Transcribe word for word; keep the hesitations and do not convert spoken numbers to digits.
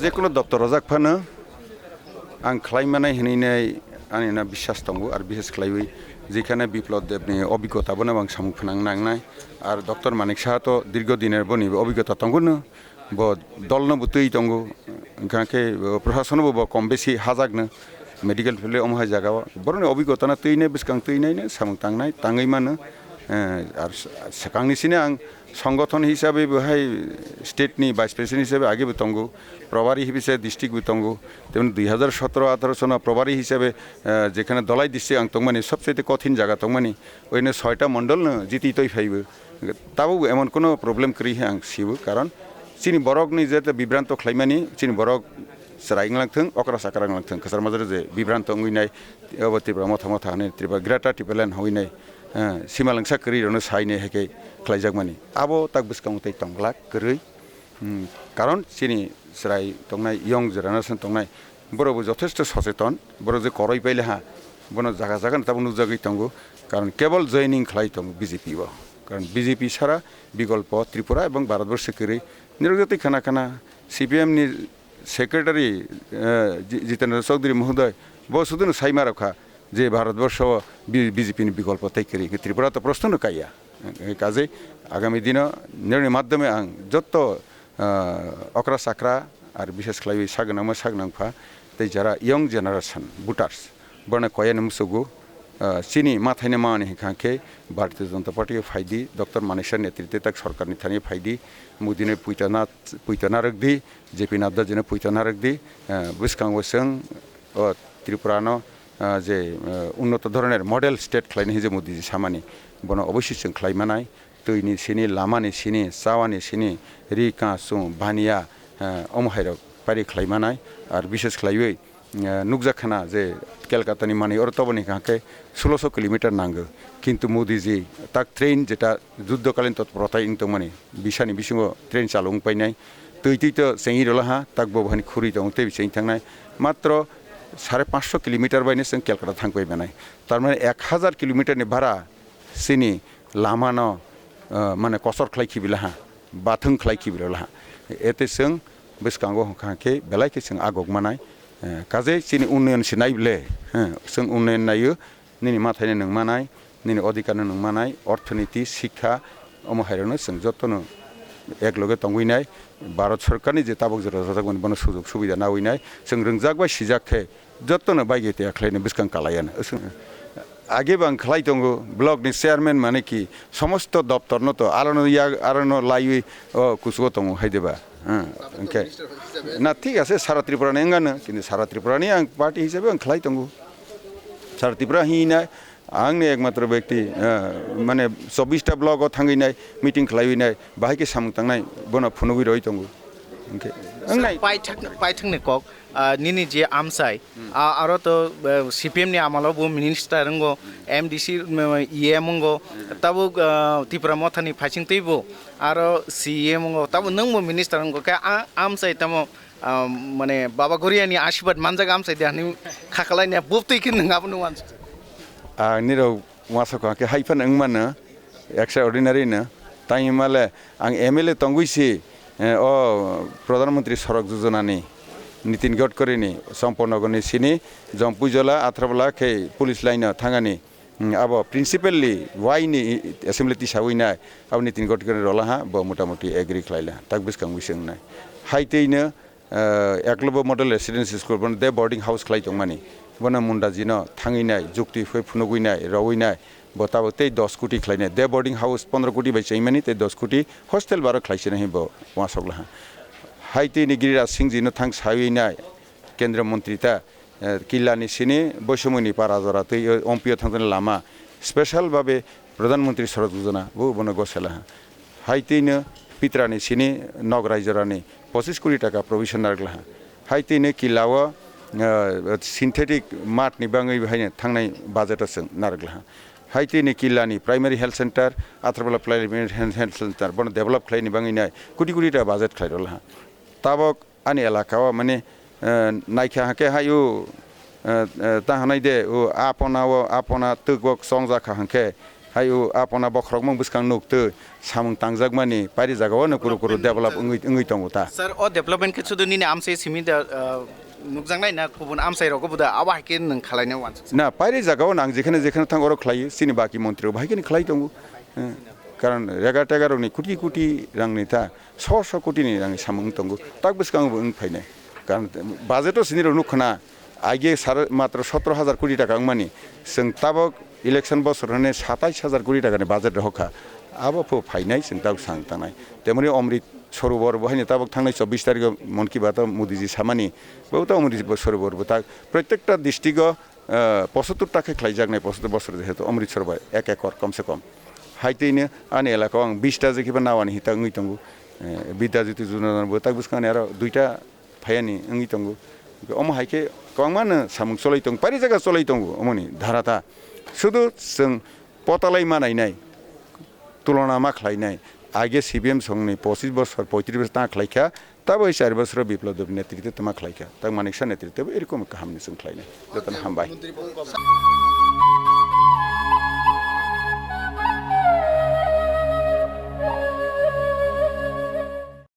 Jekunu doptor rojak phano ang khlai manai hinwi nai ani na biswas tongo, ar biswas khlaiwi jekhane Biplab Debni obigota bono ang samung phnang nangnai, ar Doctor Manik Saha to dirgo diner boni obigota tongo no, bo dolno bo twi tongo, hwnkha khe bo prashasono bo, bo kom besi hajakno medical field omo hai jaga o boroni obigota no twi nai bwskang twi nai no samung tangnai tangwi mano, eh, ar swkangni sini ang Songothon hisabe bo hai state ni vice president hisabe age bo tongo, probari hisabe district bo tongo, teboni dui hazar sotoro atharo sono probari hisabe, eh, jekhane Dhalai district ang tongmani sobchaite kothin jaga tongmani, oino soita mondol no jiti toi phaibo, tabuk bo emon kono problem kwrwi he ang sibo, karon chini borok ni je bibranto khlaimani chini borok chwrai wnglang thung, okra sakra wnglang thung, kwchar majra je bibranto wngwi nai, obo Tripura motha motha hinwi Tripura Greater Tipraland hwnwi nai, eh, simalangsa kwrwi rokno sainai hai khe khlaijakmani. Abo tak bwskango tei tongglak kwrwi. Hmm, karon chini chwrai tongnai, young generation tongnai, borok bo jothesto socheton, borok je koroi paile ha, bono jaga jaga no tabuk nukjagwi tongo, karon kebol joining khlai tongo B J P o, karon B J P sara bikolpo Tripura ebong Bharatborsho kwrwi. Nirok jotoi khana khana C P M ni secretary, eh, Ji-, Jitendra Chaudhary mohodoy, bo suduno saima rok kha je Bharatborsho o B-, B J P ni bikolpo tei kwrwi, Tripura to proshno no kaiya. Eh, kajei agami dino nirokni madhyome ang jotto, eh, okra sakra ar bishes khlaiwi sagwnangma sagwnangpha tei jara young generation voters borokno koyani musugo, eh, chini mathaino mani hwnkha khe Bharatiya Janata Party o phaidi, Doctor Manik Saha netritwe tak sorkarni thani phaidi, Modi no puito na, puito narwkdi, J P Nadda jino puito narwkdi, eh, bwskango chwng o Tripura no, ah, je, ah, unnoto dhoroner model state khlaina hinwi je Modi ji samani, bono oboisoi chwng khlai manai, twi ni sini, lama ni sini, chawa ni sini, ri, ka, chwng, baniya, ah, omo hai rok pari khlai manai, ar bishes khlaiwi, ah, nukjak khana je Kolkata ni manwi oro toboni hwnkha khe sulosho kilometer nango, kintu Modi ji tak train jeta juddhokalin totporotai wng tongmani, bisani bisingo train chalung painai, twi twi to chengwi rwla ha, tak bo hani khurwi tongo tei chengwi thangnai, matro sare panchsho kilometer bai no chwng Kolkata thang pai manai, tar mane ek hazar kilometer ni bara chini lama no, ah, mane kosor khlai khibi laha, bathwng khlai khibi laha, ete chwng bwskango hwnkha khe belai khe chwng agok manai, eh, kajei chini unnoyon se nai le, eh, chwng unnoyon naio. Nini mathaino nwng manai, nini odhikarno nwng manai, orthoniti, sikha, omo hairokno chwng jotono ekloge tongwi nai, Bharat Sorkarni je tabuk je rwjakmani bono sujok subida nawi nai, chwng rwngjak bai sijak khe jotono baigwi tei khlaino bwskang kalaiano. Age bo ang khlai tongo, block ni chairman mane ki somosto doptorno to arono ya, arono laiwi o kuchugo tongo hai de ba? Hmm, hwnkhe na thik ase, sara Tripura ni wngano, kintu sara Tripura ni ang party hisabe ang khlai tongo. Sara Tripura hinai, angni ekmatro bekti, eh, mane chobbish ta block o thangwi nai, meeting khlaiwi nai, bahai khe samung tangnai, bono phunugwi roi tongo. Hwnkhe, wngnai. Paithak-, paithakni kok, ah, nini je amchai, ah, aro to, eh, C P M ni amalo bo minister wngo, M D C, mm, E M wngo, tabuk, ah, Tipra Mothani phaising twibo, aro C E M wngo, tabuk nwngbo minister wngo, khe a-, amchai tamo, ah, mane Baba Goriani asirwad manjak amchai de hinwi khakalai ne bubtwi khe nwng abono wansuk. Ah, nirok Uansukha khe hai phano wng mano, extraordinary no. Tei hwnmale ang M L A tongwi si, eh, o Pradhan Mantri Sadak Yojana ni, Nitin Gadkari ni, Champaknagar ni sini, Jampuijala, Atharpala khe police line no thangani, hmm, abo principally why ni assembly tisawi nai, abo Nitin Gadkari ni rola ha, bo motamuti agree khlai la, tak bwskang wi se wngnai. Hai twi no, eh, Eklavya Model Residential School, bono day boarding house khlai tongmani, bono Munda ji no thangwi nai, jukti phai phunugwi nai, rowi nai, bo tabuk tei dos koti khlai nai, day boarding house pondro koti bai chaimani, tei dos koti hostel baro khlai se nai bo uansuk laha. Hai twi ni Giriraj Singh ji no thang sawi nai, Kendriya Mantri ta, eh, Killa ni sini Boisomoini para jora twi, eh, Ompio thangjaknai lama, special babe Pradhan Mantri Sadak Yojana bo bono gosela ha. Hai twi no Pitra ni sini Nograi jora ni pochis koti taka provision narwk laha. Hai twi no Killa o, eh, synthetic mat ni bangwi hai no thangnai budget o chwng narwk laha. Hai twi no Killa ni primary health center, Atharpala primary health, health center bono develop khlai ni bangwi nai koti koti taka budget khlai rw laha. Tabok ani elaka o mane, eh, naikha hake hai o, eh, eh, ta hanai de o apona o, apona twk o chongjak kha hwnkhe Hai o apona bokhorokmung bwskang nuk twi samung tangjakmani pairi jagao no kuru kuru develop wngwi, wngwi tongo ta. Sir, o development khe sudu nini amchai simi da, uh, nukjaknai na kubun amchai rogo bo da abo hai khe nwng khalaina wansuk? Na, pairi jagao no ang jekhane jekhane thang oro khlai, chini baki montri rok bahai khe khlai tongo. Eh, karon rega tega rokni kuti kuti rangni ta, so so kuti ni rangni samung tongo, tak bwskango bo wng phainai. Karon budget o sini rok nuk khna, aige sar matro sotro hajar koti taka wngmani, chwng tabok election bosor hwnwi satais hajar koti taka ni budget rohor kha, abo pho phainai chwng tabok sang tangnai. Temoni Omrit Sorobor bo haino tabok thangnai chobbish tarikh o Mon Ki Baat o Modi ji samani, bo ta Omrit Sorobor bo tak protekta district o, eh, pochattor ta khe khlaijaknai, pochattor bosor jehetu Omrit Sorobor ek ekor kom se kom. Hai twi no ani elaka o ang bish ta je khiba nawani hita wngwi tongo, eh, Bidya Jyoti Jojona bo tak bwskango ani aro duita phaiani wngwi tongo. Omo hai khe kwbangma no samung cholai tongo, pairi jaga cholai tongo omoni dhara ta. Sudu chwng potalai ma nainai, tulona ma khlainai. Aige C P M songni pochish bosor, poitrish bosor ta khlaikha, tabo ei char bosoro Biplab Debni netritwe tama khlaikha. Tak Manik Saha netritwe bo erokom kaham ni chwng khlainai. Jotono hambai.